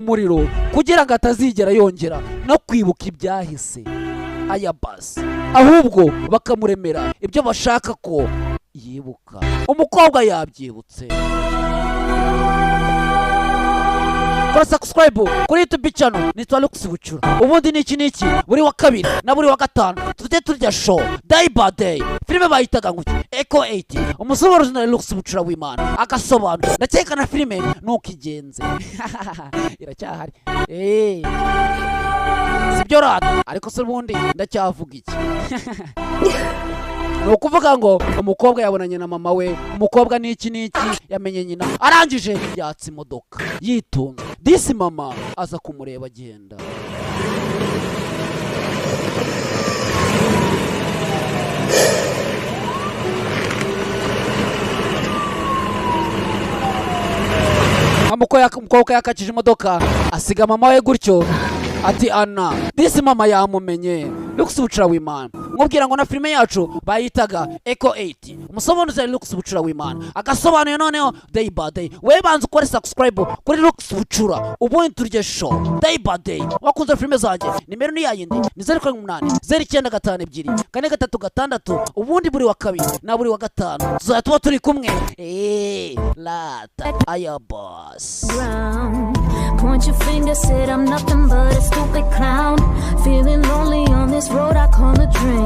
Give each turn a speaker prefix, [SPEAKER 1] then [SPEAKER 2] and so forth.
[SPEAKER 1] Umuriro kugira ngo atazigera yongera no kwibuka ibyahise. Aya basi, ahubwo bakamuremera ibyo bashaka ko yibuka. Umukobwa yabyibutse. Kora subscribe kuri YouTube channel, nitwa Lux Bucura. Ubundi niki niki, buri wa kabiri na buri wa gatanu tujye turya show day by day. Filime bayitaga ngo iki? Echo 8. Umusore original Lux Bucura w'Imana agasobanura. Ndakeka na filime nuko igenze iracyahari, sibyo rata? Ariko se ubundi ndacyavuga iki? Ni ukuvuga ngo umukobwa yabonanye na mama we. Umukobwa n'iki n'iki, yamenye nyina. Arangije yatsa imodoka yitunze. Disi mama aza kumureba agenda. Umukobwa yakakije imodoka, asiga mama we gutyo, ati ana. Disi mama yamumenye. Lux Bucura w'Imana, nkubwira ngo na filime yacu bayitaga Echo 8. Umusobanuzi ari Lux Bucura w'Imana agasobanuye. Noneho day by day, we banza ukore subscribe kuri Lux Bucura, ubundi turye show day by day. Wakunze filime zanjye, nimero ni yayindi, ni 0780952436. Ubundi buri wa kabiri na buri wa gatanu tuzajya tuba turi kumwe. Rata aya boss.
[SPEAKER 2] Ground. Point your finger, said I'm nothing but a stupid clown. Feeling lonely on this road I call a dream.